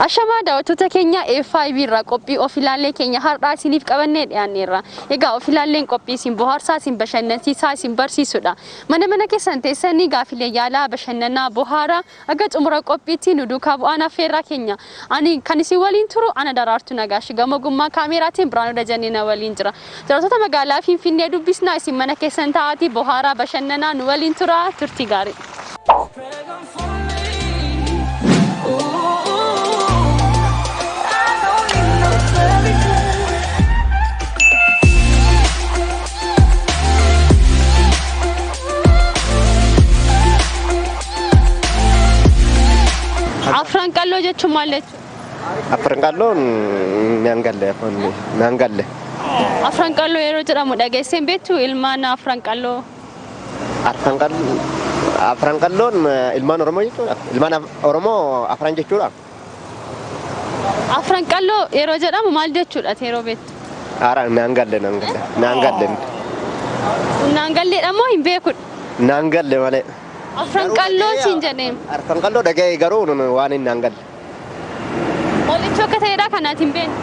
Ashamaa daawwattoota keenya F5 irraa qophii of ilaallee keenya har'aa isiniif qabannee dhiyaanneerra. Egaa of ilaalleen qophii isin bohaarsaa, isin bashannansiisaa, isin barsiisudha. Mana mana keessan teessanii gaafilee yaalaa, bashannanaa, bohaaraa aga xumura qophiitti nu duukaa bu'aan affeerraa keenya. Ani kan isin waliin turu ana Daraartuu Nagaash. Gama ogummaa kaameeraatiin Biraanuu Dajannee na waliin jira. Jiraattota magaalaa Finfinnee dubbisnaa isin mana keessan taa'aatii bohaaraa, bashannanaa nu waliin turaa turtii gaarii. Pregnant for me. Ooh, I don't need no fairy tale. Afran Qalloo jechuun maal jechuudha? Afran Qalloon naan galle afaan naan galle. Afran Qalloo yeroo jedhamu dhageesseen beektu ilmaan Afran Qalloo. Afran Qalloon ilmaan Oromoo jechuudha. Ilmaan Oromoo afran jechuudha. Afran Qalloo yeroo jedhamu maal jechuudha yeroo beektu? Haara naan galle naan galle naan galle. Naan galleedha moo hin beekudha? Naan galle malee. Afran Qalloo siin jedheen. Afran Qalloo dhaga'e garuu waan hin naan galle. Maal jechuu akka ta'edha kanaati hin beekne.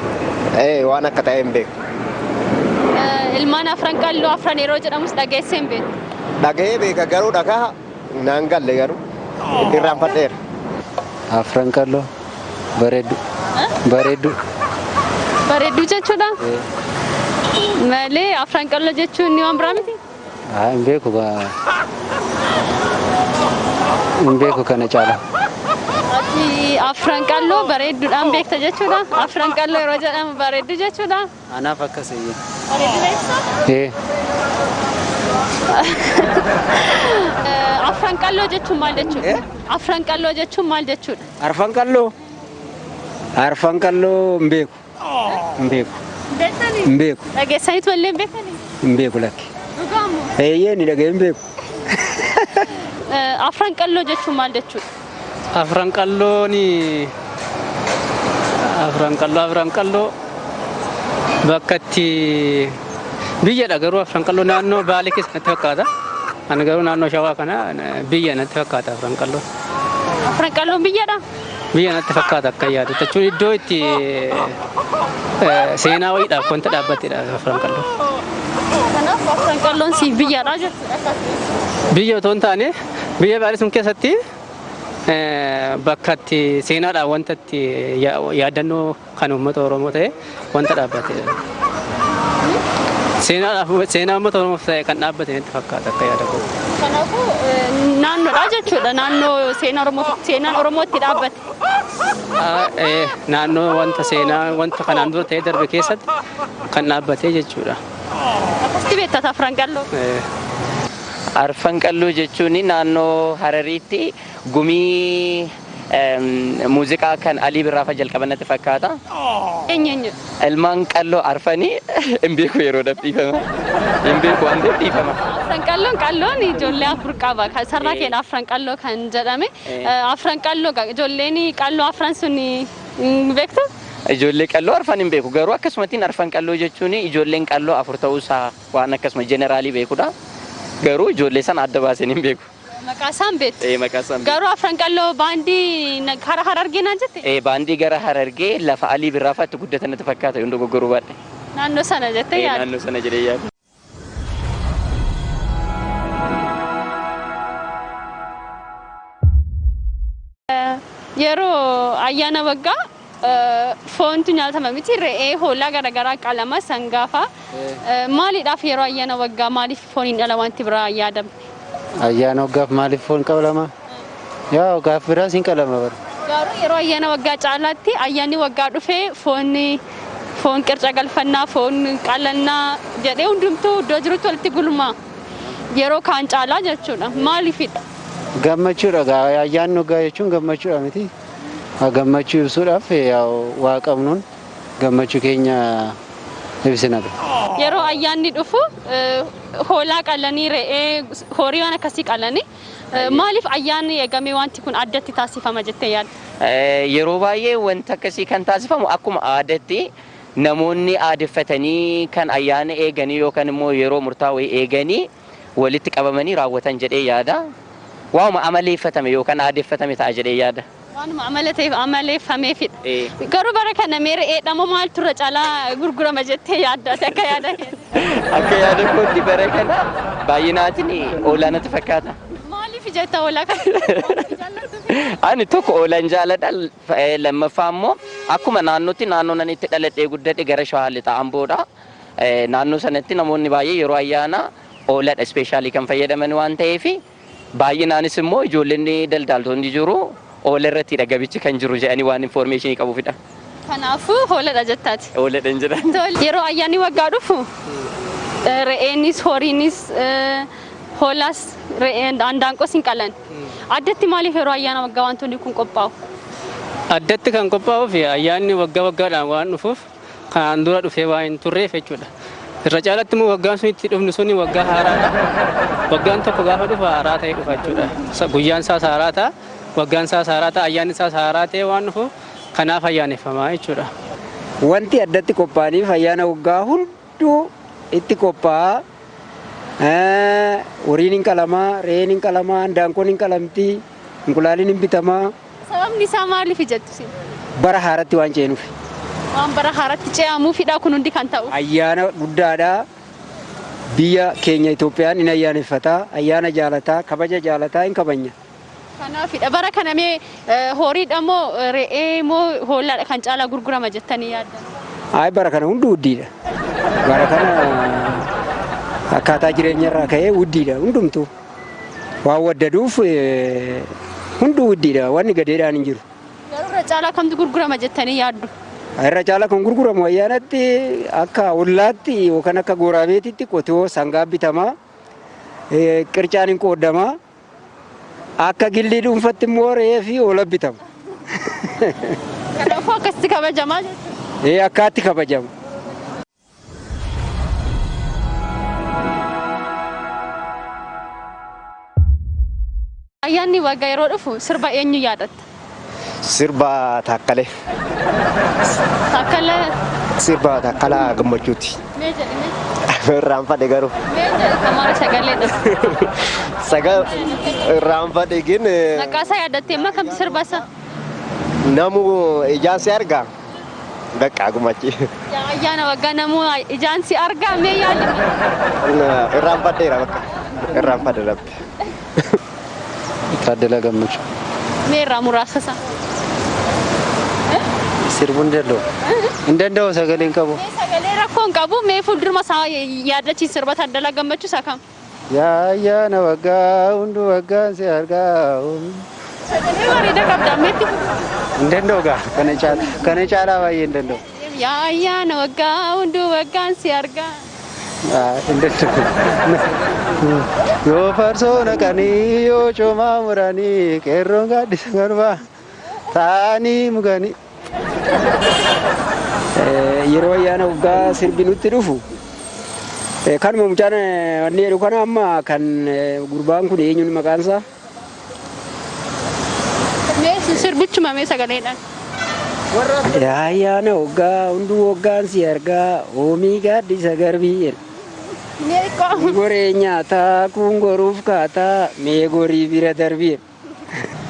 Ee waan akka ta'e hin beeku. Ilmaan Afran Qalloo afran yeroo jedhamus dhageessee hin beektu. Dhaga'ee beeka garuu dhagaa naan galle garuu irraanfadheera. Afran Qalloo bareeddu. Bareeddu. Bareedduu jechuudha. Malee Afran Qalloo jechuun ni waan biraa miti? Haa hin beeku gaa. Hin beeku kana caala. Ati Afran Qalloo bareedduudhaan beekta jechuudha. Afran Qalloo yeroo jedhamu bareedduu jechuudha. Anaaf akkas eeyyee. Bareedduu beektaa? Ee. Afran Qalloo jechuun maal jechuudha? Afran Qalloo jechuun maal jechuudha? Arfan Qalloo. Arfan Qalloo hin beeku. Hin beeku. Beektanii? Hin beeku. Dhageessaniitu illee hin beektanii? Hin beeku lakki. Dhugaamu. Eeyyee ni dhaga'ee hin beeku. Afran Qalloo jechuun maal jechuudha? Afran Qalloon Afran Qalloo Afran Qalloo bakka itti biyyadha garuu Afran Qalloo naannoo Baalee keessa natti fakkaata. Ani garuu naannoo Shawaa kana biyya natti fakkaata Afran Qalloo. Afran Qalloon biyyadha? Biyya natti fakkaata akka yaadu jechuun iddoo itti seenaa wayiidhaaf wanta dhaabbatedha Afran Qalloo. Kanaaf Afran Qalloon siif biyyadha jechuudha. Biyya otoo hin taane biyya Baalee sun keessatti bakka itti seenaadhaan wanta itti yaadannoo kan uummata Oromoo ta'e wanta dhaabbatedha. Seenaadhaaf seenaa uummata Oromoof ta'e kan dhaabbate natti fakkaata akka yaada koo. Kanaafuu naannoodha jechuudha. Naannoo seenaa Oromoo seenaan Oromoo itti dhaabbate. Naannoo wanta seenaa wanta kanaan dura ta'ee darbe keessatti kan dhaabbate jechuudha. Akkasitti beektaa Afran Qalloo? Arfan Qalloo jechuun naannoo Harariitti gumii muuziqaa kan Alii Birraa fa'a jalqaban natti fakkaata. Eenyu eenyu? Ilmaan qalloo arfanii hin beeku yeroo dhiifama. Hin beeku waan ta'eef dhiifama. Afran Qalloon qalloon ijoollee afur qaba. Kan sarara keenya Afran Qalloo kan jedhame. Afran Qalloo ijoolleen qalloo afran sun hin beektu? Ijoollee qalloo arfan hin beeku garuu akkasumattiin Arfan Qalloo jechuun ijoolleen qalloo afur ta'uusaa waan akkasuma generally beekudha. Garuu ijoollee sana adda baaseen hin beeku. Maqaa isaan beektu. Ee maqaa isaan beeku. Garuu Afran Qalloo baandii kara Harargee naan jette? Ee baandii gara Harargee lafa Alii Birraa fa'aatti guddatan natti fakkaata yoo dogoggoruu baadhe. Naannoo sana jettee Ee yaadda? Naannoo sana jedhee yaada. Yeroo ayyaana waggaa foontu nyaatama miti re'ee hoolaa garaagaraa qalama sangaa fa'a. Maaliidhaaf yeroo ayyaana waggaa maaliif fooniin dhala wanti biraa yaadamne? Ayyaana waggaaf maaliif foon qalama? Yaa gaaf biraas hin qalama bara. Garuu yeroo ayyaana waggaa caalaatti ayyaanni waggaa dhufee foonni foon qirca galfannaa foon qalannaa jedhee hundumtuu iddoo jirutti walitti gulmaa yeroo kaan caalaa jechuudha. Maaliifidha? Gammachuudha gaa ayyaanni waggaa jechuun gammachuudha miti. Gammachuu ibsuudhaaf yaa waa qabnuun gammachuu keenya ibsina. Yeroo ayyaanni dhufu hoolaa qalanii re'ee horii waan akkasii qalanii maaliif ayyaanni eegamee wanti kun addatti taasifama jettee yaadda? Yeroo baay'ee wanta akkasii kan taasifamu akkuma aadaatti namoonni aadeffatanii kan ayyaana eeganii yookaan immoo yeroo murtaa'u eeganii walitti qabamanii raawwatan jedhee yaada. Waanuma amaleeffatame yookaan aadeffatame ta'a jedhee yaada. Waanuma amala ta'eef amaleeffameefidha. Eh. Garuu bara kana mee re'eedha moo maaltu irra caalaa gurgurama jettee yaadda akka yaada keetti? Akka yaada kootti bara kana baay'inaatiin hoolaa natti fakkaata. Maaliif jetta hoolaa kana? Maaliif jaallattu? Ani tokko hoolaan jaaladha. Lammaffaa immoo akkuma naannootti naannoo nan itti dhaladhee guddadhe gara Shawaa Lixaa Amboodha. Naannoo sanatti namoonni baay'ee yeroo ayyaana hoolaadha ispeeshaalii kan fayyadaman waan ta'eef baay'inaanis immoo ijoolleen daldaltoonni jiru hoola irrattidha gabichi kan jiru jedhanii waan infoormeeshinii qabuufidha. Kanaafuu hooladha jettaati. Hooladha hin jedhan. Tole, yeroo ayyaanni waggaa dhufu re'eenis horiinis hoolaas re'een handaanqoos hin qalan. Addatti maaliif yeroo ayyaana waggaa wantoonni kun qophaa'u? Addatti kan qophaa'uuf ayyaanni waggaa waggaadhaan waan dhufuuf kanaan dura dhufee waan hin turreef jechuudha. Irra caalatti immoo waggaan sun itti dhufnu suni waggaa haaraadha. Waggaan tokko gaafa dhufu haaraa ta'ee dhufa jechuudha. Guyyaan isaas haaraa ta'a, waggaan isaas haaraa ta'a, ayyaanni isaas haaraa ta'ee waan dhufuuf kanaaf ayyaaneffamaa jechuudha. Wanti addatti qophaa'aniif ayyaana waggaa hunduu itti qophaa'a. Horiin hin qalamaa, re'een hin qalamaa, handaanqoon hin qalamti, inqulaaliin hin bitamaa. Sababni isaa maaliif jettu isin? Bara haaratti waan ceenuuf. Waan bara haaratti ce'amuufidha kun hundi kan ta'u. Ayyaana guddaadha. Biyya keenya Itoophiyaan in ayyaaneffata, ayyaana jaalataa, kabaja jaalataa hin kabanya. Kanaafidha. Bara kana mee horiidha moo re'ee moo hoolaadha kan caalaa gurgurama jettanii yaaddan? Ayi bara kana hundi wuddiidha. Bara kana akkaataa jireenya irraa ka'ee wuddiidha hundumtuu. Waan waddaduuf hunduu wuddiidha wanni gadeedhaan hin jiru. Garuu irra caalaa kamtu gurgurama jettanii yaaddu? Irra caalaa kan gurguramu ayyaanatti akka ollaatti yookaan akka goraabeetitti qotiyoo sangaa bitamaa, qircaan hin qoodamaa, akka gillii dhuunfatti immoo re'ee fi hoola bitama. Kanaafuu akkasitti kabajamaa jechuudha. Ee akkaatti kabajama. Ayyaanni waggaa yeroo dhufu sirba eenyu yaadatta? Sirba Taakkalee. Taakkalee. Sirba Taakkalaa Gammachuuti. Mee jedhi mee. Irraanfadhe garuu. Mee jedhi kamaara sagaleedha. Sagal irraanfadhe gin Maqaa isaa yaadattee immoo kamtu sirba isaa? Namu ijaan si argaa. Bakka gumachi. Yaa ayyaana waggaa namuu ijaan si argaa mee yaali. Irraanfadheera bakka. Irraanfadhe rabbi. Taaddalaa Gammachuu. Mee irraa muraasa isaa. Sirbuu hin danda'u. Hin danda'u sagalee hin qabu. Mee sagalee rakkoo hin qabu mee fuulduruma isaa yaadachiis sirba Taaddalaa Gammachuu isaa kam? Yaa ayyaana waggaa hunduu waggaan si argaa. Sagalee bareedaa qabda meetti. Hin danda'u gaa kana caalaa kana caalaa baay'ee hin danda'u. Yaa ayyaana waggaa hunduu waggaan si argaa. Hin danda'u. Yoo farsoo naqanii yoo coomaa muranii qeerroon gaaddisa garbaa taa'anii muganii. Yeroo ayyaana waggaa sirbi nutti dhufu kanuma mucaan wanni jedhu kana amma kan gurbaan kun eenyuun maqaan isaa? Mee sirbichuma mee sagaleedhaan. Yaa ayyaana waggaa hunduu waggaan si argaa oomii gaaddisa garbii jedha. Mee xiqqoo. Goree nyaataa kun goruuf kaataa mee gorii bira darbii jedha.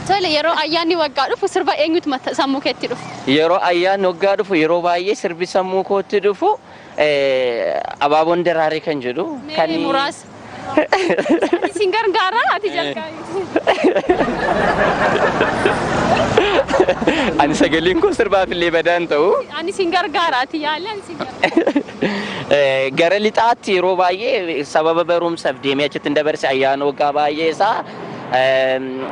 Tole yeroo ayyaanni waggaa dhufu sirba eenyutu sammuu keetti dhufu? Yeroo ayyaanni waggaa dhufu yeroo baay'ee sirbi sammuu kootti dhufu abaaboon daraaree kan jedhu. Mee muraasa. Isin gargaara ati jalqabi. Ani sagaleen koo sirbaaf illee badaan ta'u. Ani isin gargaara ati yaali ani isin gargaara. Gara lixaatti yeroo baay'ee sababa barumsaaf deemee achitti hin dabarse ayyaana waggaa baay'ee isaa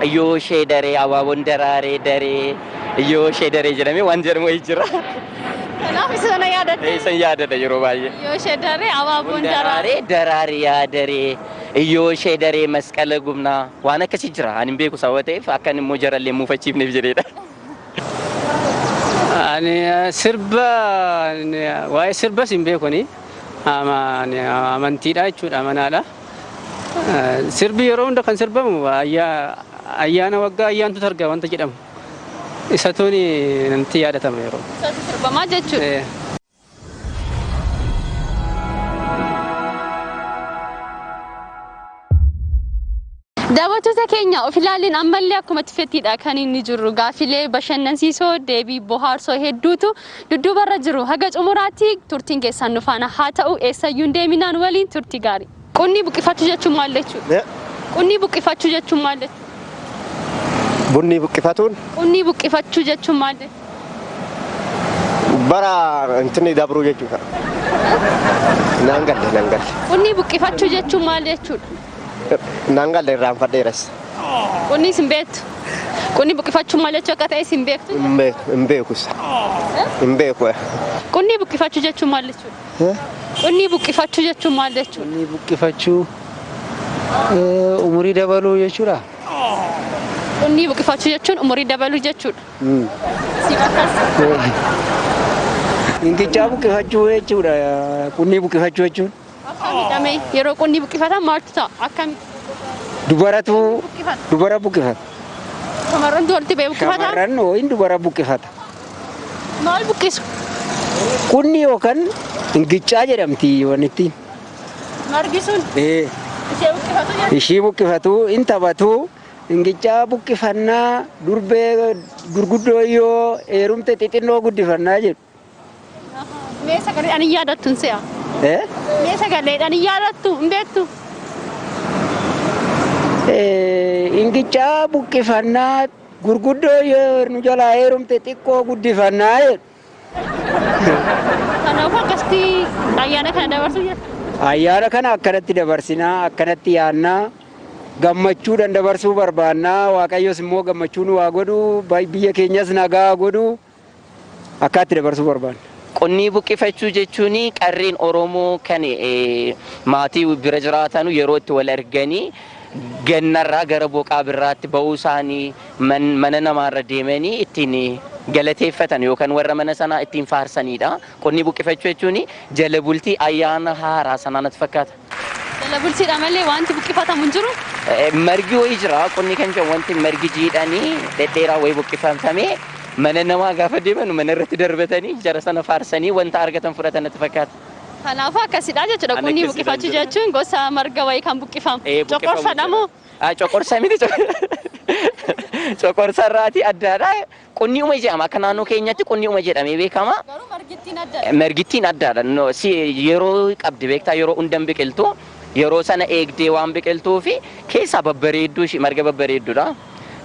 iyyoo ishee daree abaaboon daraaree daree iyyoo ishee daree jedhamee waan jedhamu wayii jira. Kanaaf isa sana yaadatte. Isan yaadadha yeroo baay'ee. Iyyoo ishee daree abaaboon daraaree. Daraaree daraaree yaa daree iyyoo ishee daree masqala gubnaa waan akkasii jira ani hin beeku sababa ta'eef akka inni immoo jarallee muufachiifneef jedheedha. Ani sirba waa'ee sirbas hin beekuni. Amantiidha jechuudha amanaadha. Sirbi yeroo hunda kan sirbamu ayyaana waggaa ayyaantu targa wanta jedhamu. Isatuun namatti yaadatama yeroo. Isatu sirbamaa jechuudha. Daawwattoota keenya, of ilaalleen ammallee akkuma tufettiidha kan inni jiru. Gaafilee bashannansiisoo, deebii bohaarsoo hedduutu dudduubarra jiru. Haga xumuraatti turtiin keessan nu faana haa ta'u, eessayyuu hin deeminaan, waliin turtii gaarii. Qunnii buqqifachuu jechuun maal jechuudha? Qunnii buqqifachuu jechuun maal jechuudha? Bunni buqqifatuun Qunnii buqqifachuu jechuun maal jechuudha? Bara intini dabruu jechuudha. Naan galle, naan galle. Qunnii buqqifachuu jechuun maal jechuudha? Naan galle, irraanfadheeras. Qunnii isin beektu? Qunnii buqqifachuu maal jechuu akka ta'e isin beektu? Hin beeku, hin beekus. Hin beeku. Qunnii buqqifachuu jechuun maal jechuudha? Qunnii buqqifachuu jechuun maal jechuudha? Qunnii buqqifachuu, umurii dabaluu jechuudha. Qunnii buqqifachuu jechuun umurii dabaluu jechuudha. Si bakkas. Ingichaa buqqifachuu jechuudha. Qunnii buqqifachuu jechuun. Akkamiidhame, yeroo qunnii buqqifatan maaltu ta'a? Akkamitti Dubaratu buqqifata? Dubara buqqifata. Shamarrantu walitti ba'ee buqqifata? Shamarran ho'iin dubara buqqifata. Maal buqqisu? Qunni yookaan ingicaa jedhamti wanti. Margi sun ishee buqqifatu jechuudha. Ishii buqqifatu, in taphatu. Ingicaa buqqifannaa, durbee gurguddoo yoo heerumte xixinnoo guddifannaa jedhu. Mee sagaleedhaan hin yaadattu hin se'a. Eh? Mee sagaleedhaan hin yaadattu, hin beektu? Ingicaa buqqifannaa, gurguddoo yoo nu jalaa heerumte xiqqoo guddifannaa jedhu. Kanaafuu akkasitti ayyaana kana dabarsuu jechuudha. Ayyaana kana akkanatti dabarsinaa, akkanatti yaannaa, gammachuudhaan dabarsuu barbaannaa. Waaqayyos immoo gammachuu nu haa godhu, biyya keenyas nagaa haa godhu, akkaatti dabarsuu barbaanna. Qunnii buqqifachuu jechuun qarreen Oromoo kan maatii bira jiraatan yeroo itti wal arganii gannarraa gara boqaa birraatti ba'uu isaanii mana namaarra deemanii ittiin galateeffatan yookaan warra mana sanaa ittiin faarsanidha. Qunnii buqqifachuu jechuun jala bultii ayyaana haaraa sanaa natti fakkaata. Jala bultiidha malee wanti buqqifatamu hin jiru. Margi wayii jira, qonni kan jedhamu wanti margi jiidhanii dhedheeraa wayii buqqifatamee mana namaa gaafa deeman mana irratti darbatanii jara sana faarsanii wanta argatan fudhatan natti fakkaata. Kanaafuu akkasidha jechuudha. Ani Qunnii akkasidha buqqifachuu jedha. jechuun gosa marga wayii kan buqqifamu. Buqqifamu Coqorsadha moo? jira. Ah, coqorsa miti, coqorsa irraati addaadha. Qunniuma jedhama. Akka naannoo keenyatti qunniuma jedhamee beekama. Garuu margittiin adda. Margittiin addaadha. No, si yeroo qabdi beektaa, yeroo hundan biqiltu, yeroo sana eegdee waan biqiltuu fi keessaa babbareedduu ishii marga babbareedduudha.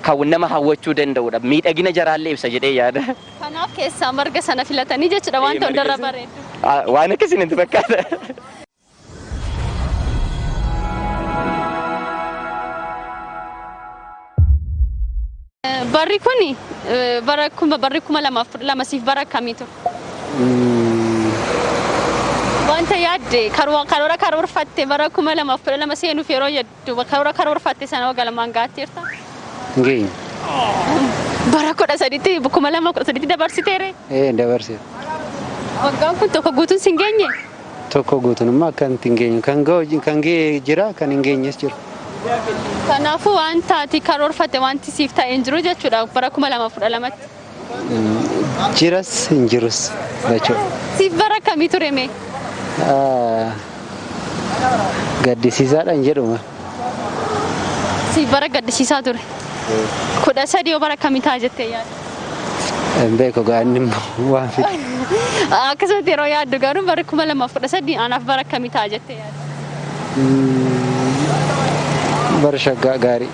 Kan nama hawwachuu danda'udha. Miidhagina jaraallee ibsa jedhee yaada. Kanaaf keessaa marga sana filatanii jechuudha wanta marga hundarra sana. bareedu. Ah, waan akkasii natti fakkaata. Barri kun bara 2012 siif bara akkamii ture? Wanta yaadde, karoora karoorfatte, bara 2012 seenuuf yeroo yaaddu karoora karoorfatte sana galmaan gaatteerta? Hin geenye. Bara 13tti, 2013tti dabarsiteere? Ee, dabarse. Waggaan kun tokko guutuun si hin geenye? Tokko guutuun immoo akka hin geenye. Kan ga'u, kan ga'e jira, kan hin geenyes jira. Kanaafuu wanta ati karoorfatte wanti siif ta'e hin jiru jechuudha bara 2012tti. Jiras hin jirus jechuudha. Siif bara akkamii ture mee? Gaddisiisaadha hin jedhuma. Siif bara gaddisiisaa ture. 13 yoo bara akkamii ta'a jettee yaadda? Hin beeku, gaanni immoo waan fide. Akkasumatti yeroo yaaddu garuu bara 2013 anaaf bara akkamii ta'a jettee yaadda? Bara shaggaa gaarii.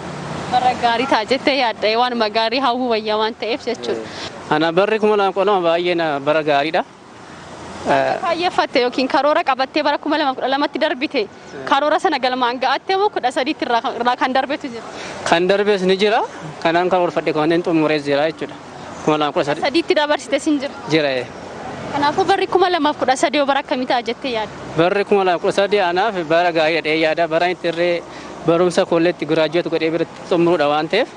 Bara gaarii ta'a jettee yaadda, waanuma gaarii hawwuu wayyaa waan ta'eef jechuudha. Ana barri 2012 baay'ee na bara gaariidha. Kaayyeeffatte yookiin karoora qabattee bara 2012tti darbite, karoora sana galmaan ga'atte moo 13tti irraa kan darbetu jira? Kan darbes ni jira. Kanaan karoorfadhe kanneen xumurees jira jechuudha. 2013 Sadiitti dabarsite sin jira. Jira. Kanaafuu barri 2013 yoo bara akkamii ta'a jettee yaadda? Barri 2013 anaaf bara gaarii dhee yaada. Bara itti irree barumsa kolleetti graduate godhee biratti xumuruudha waan ta'eef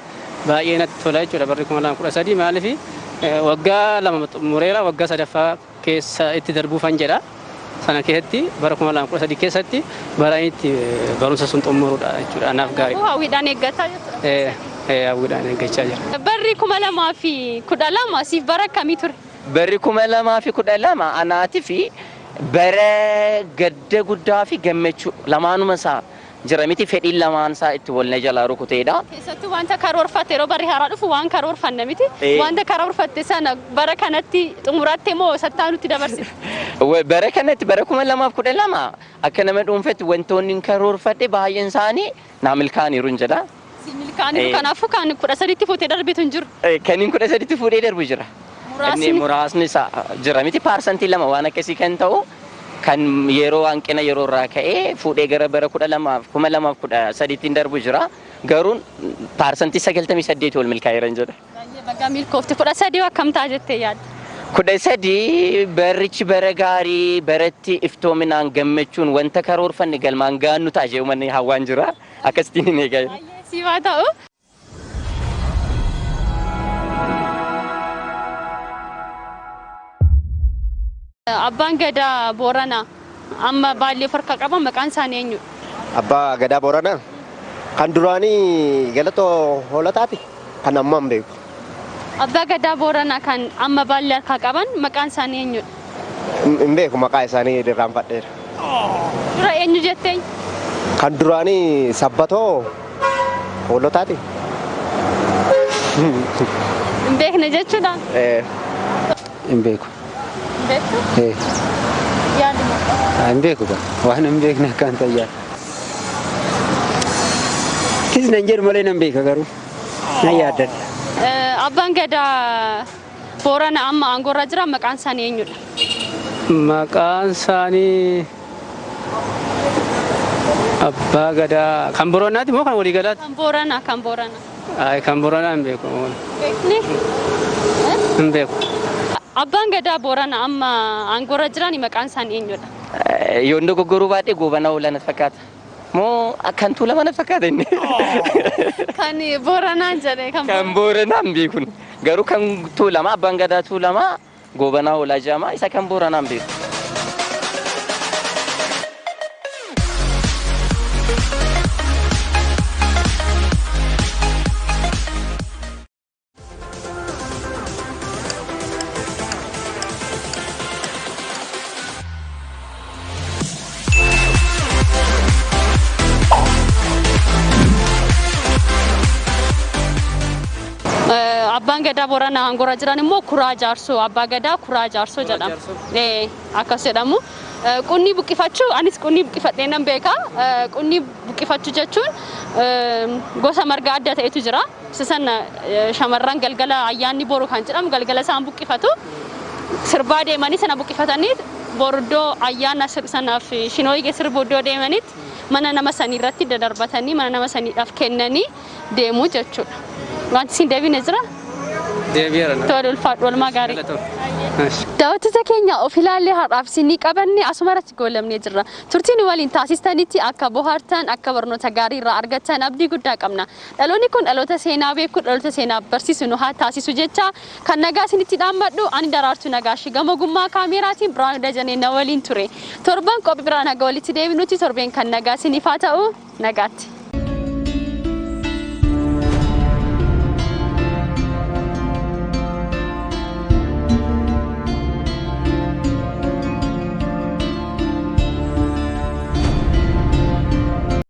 baay'ee natti tola jechuudha barri 2013. Maaliif, waggaa 2 xumureera, waggaa sadaffaa keessa itti darbuufan jedha. Sana keessatti, bara 2013 keessatti, bara itti barumsa sun xumuruudha jechuudha, anaaf gaarii. Hawwiidhaan eeggataa jechuudha. Hawwiidhaan eeggachaa jira. Barri 2012 siif bara akkamii ture? Barri 2012 anaatii fi bara gadda guddaa fi gammachuu lamaanuma isaa. Jira miti fedhiin lamaan isaa itti wal na jalaa rukuteedha. Keessattuu wanta karoorfatte yeroo barri haaraa dhufu waan karoorfanne miti. Wanta karoorfatte sana bara kanatti xumuratte moo sattaanutti dabarsite? Bara kanatti bara 2012 akka nama dhuunfatti wantoonni hin karoorfadhe baay'een isaanii naa milkaa'aniiru hin jedha. Si milkaa'aniiru, kanaafuu kan 13tti fuutee darbitu hin jiru. Kan hin 13tti fuudhee darbu jira. Muraasni? Inni muraasni isaa jira miti 2% waan akkasii kan ta'u kan yeroo hanqina yeroo irraa ka'ee fuudhee gara bara 2013tti darbu jira. Garuu 98% ol milkaa'eera hin jedha. Baay'ee baga milkoofte. 13 akkam ta'a jettee yaadda? 13 barichi bara gaarii baratti iftoominaan gammachuun wanta karoorfanne galmaan gaannu ta'a jee uummanni hawwaan jira. Akkasittiin hin eegaa. Baay'ee siifaa ta'u. Abbaan Gadaa Booranaa amma baallee of harkaa qaban maqaan isaanii eenyudha? Abbaa Gadaa Booranaa kan duraanii Galatoo Hoolataati kan ammaa hin beeku. Abbaa Gadaa Booranaa kan amma baallee harkaa qaban maqaan isaanii eenyudha? Hin beeku, maqaa isaanii irraanfadheera. Dura eenyu jetteen? Kan duraanii Sabbatoo Hoolotaati. Hin beekne jechuudha. Hin beeku. Hin beektu? Eh, Yaaduma. Hin beeku gaa. Waan hin beekne akkaan tayyaa. Tis nan jedhu malee nan beeka garuu nan yaaddadha. Abbaan Gadaa Booranaa amma aangoorra jira maqaan isaanii eenyudha? Maqaan isaanii Abbaa Gadaa kan Booranaati moo kan waliigalaati? Kan Booranaa, kan Booranaa. Ay, kan Booranaa hin beeku. Beekni? Hin beeku. Abbaan Gadaa Booranaa amma aangoorra jiran maqaan isaanii eenyudha? Yoon dogoggoruu baadhee Goobanaa Hoolaa natti fakkaata. Moo kan Tuulamaa natti fakkaata inni. Kan Booranaan jedhe kan Kan Booranaa hin beeku. Garuu kan Tuulamaa, Abbaan Gadaa Tuulamaa Goobanaa Hoolaa jedhama. Isa kan Booranaa hin beeku. Abbaan Gadaa Booranaa aangoorra jiran immoo Kuraa Jaarsoo, Abbaa Gadaa Kuraa Jaarsoo jedhama. Akkas jedhamu. Qunnii buqqifachuu, anis qunnii buqqifadhee nan beeka. Qunnii buqqifachuu jechuun gosa marga adda ta'etu jira. Isa sana shamarran galgala ayyaanni boru kan jedhamu galgala isaan buqqifatu. Sirbaa deemanii sana buqqifatanii boru iddoo ayyaana sanaaf shinooyigee sirbu iddoo deemanitti mana nama sanii irratti dadarbatanii mana nama saniidhaaf kennanii deemu jechuudha. Wanti isin deebine jira? Deebi'eera. Tole, ulfaadhu, oolmaa gaarii. Galatoomi. Daawwattoota keenya, of ilaallee har'aaf isinii qabanne asuma irratti goolamnee jirra. Turtiin waliin taasistanitti akka bohaartan, akka barnoota gaarii irraa argattan abdii guddaa qabna. Dhaloonni kun dhaloota seenaa beeku, dhaloota seenaa barsiisu nu haa taasisu jecha kan nagaa isinitti dhaammadhu ani Daraartuu Nagaashii, gama ogummaa kaameeraatiin Biraanuu Dajanee na waliin ture. Torban qophii biraan haga walitti deebinutti torbeen kan nagaa isiniif haa ta'u, nagaatti.